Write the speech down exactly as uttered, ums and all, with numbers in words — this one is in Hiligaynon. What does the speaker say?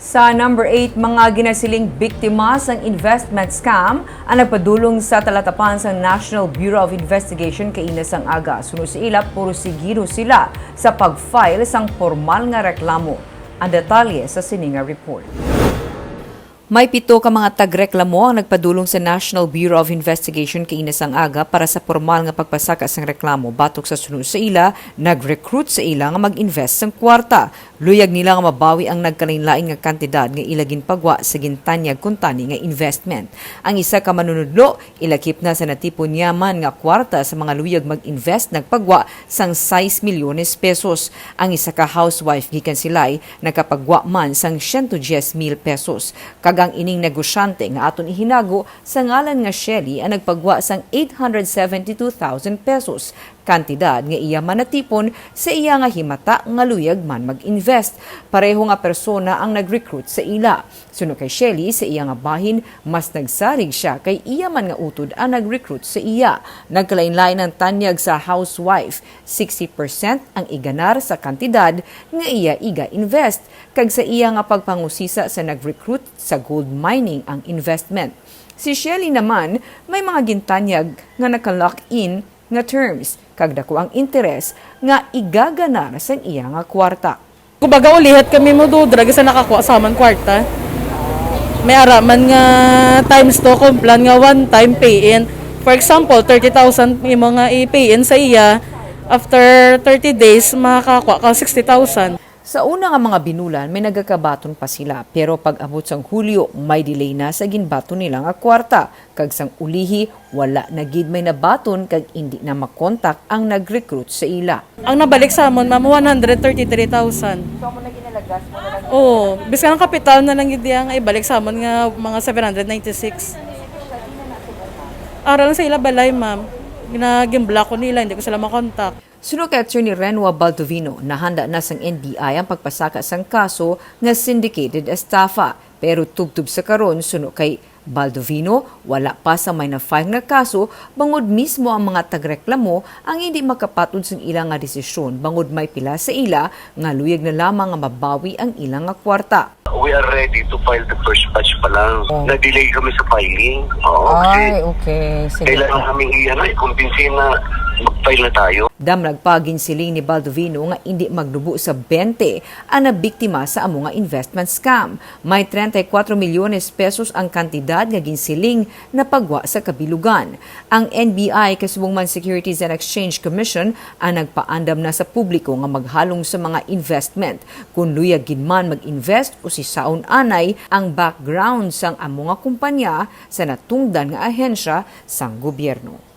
Sa number eight, mga ginasiling biktima sang investment scam ang nagpadulong sa talatapan sang National Bureau of Investigation kaina sang aga. Suno sa ila, pursigido sila sa pag-file sang pormal nga reklamo. Ang detalye sa sini nga report. May pito ka mga tagreklamo ang nagpadulong sa National Bureau of Investigation kaina sang aga para sa pormal nga pagpasaka sang reklamo batok sa suno sa ila nag-recruit sa ila nga mag-invest sang kwarta. Luyag nila nga mabawi ang nagkalainlain nga kantidad nga ila ginpagwa sa gintanyag kuntani nga investment. Ang isa ka manunudlo, ilakip na sa natipon niya man nga kwarta sa mga luyag mag-invest, nagpagwa sang sais milyones pesos. Ang isa ka housewife gikan Silay nakapagwa man sang siyento dyes mil pesos, kag ang ining negosyante nga aton ihinago sa ngalan nga Shelly ang nagpagwa sang eight hundred seventy-two thousand pesos, kantidad nga iya man natipon sa iya nga himata nga luyag man mag-invest. Pareho nga persona ang nag-recruit sa ila. Suno kay Shelly, sa iya nga bahin, mas nagsarig sia kay iya man nga utod ang nag-recruit sa iya. Nagkalainlain ang tanyag sa housewife, sixty percent ang iganar sa kantidad nga iya iga-invest, kag sa iya nga pagpangusisa sa nag-recruit, sa gold mining ang investment. Si Shelly naman may mga gintanyag nga naka-lock in nga terms, kag daku ang interes nga igaganar sang iya nga kwarta. Kumbaga, ulihat kami mo do, drag sa nakakuha sa amon kwarta. May araman nga times two kung plan nga one time pay-in. For example, thirty thousand imo nga i-pay-in sa iya. After thirty days, makakuha ka sixty thousand. Sa una nga mga binulan, may nagakabaton pa sila, pero pag-abot sang Hulyo, may delay na sa ginbaton nila nga kwarta, kag sang ulihi, wala na gid may nabaton kag indi na makontak ang nag-recruit sa ila. Ang nabalik sa amon, ma'am, one hundred thirty-three thousand. So, amo na ginalagas mo na lang? Oo, biskan ang kapital na lang gid iya nga ibalik sa amon nga mga seven hundred ninety-six. Ara lang sa ila balay, ma'am. Gina-, gin-block ko nila, hindi ko sila makontak. Suno kay Attorney Renwa Baldovino, nahanda na sang N B I ang pagpasaka sang kaso nga syndicated estafa. Pero tubtob sa karon, suno kay Baldovino, wala pa sang may na-file nga kaso, bangod mismo ang mga tagreklamo ang hindi makapat-od sang ila nga desisyon, bangod may pila sa ila nga luyag na lamang nga mabawi ang ila nga kwarta. We are ready to file the first batch pa lang. Oh. Na-delay kami sa filing. Oo, kasi Ay, okay. Sige. Kailangan kami i-, ano, i-convince na mag-file na tayo. Damlag pa, ginsiling ni Baldovino nga indi maglubo sa twenty ang nabiktima sa amo nga investment scam. May treinta y cuatro milyones pesos ang kantidad nga ginsiling napagwa sa kabilugan. Ang N B I, kasubong man Securities and Exchange Commission, ang nagpaandam na sa publiko nga maghalong sa mga investment. Kon luyag gid man mag-invest, usisaon anay ang background sang amo nga kumpanya sa natungdan nga ahensya sang gobyerno.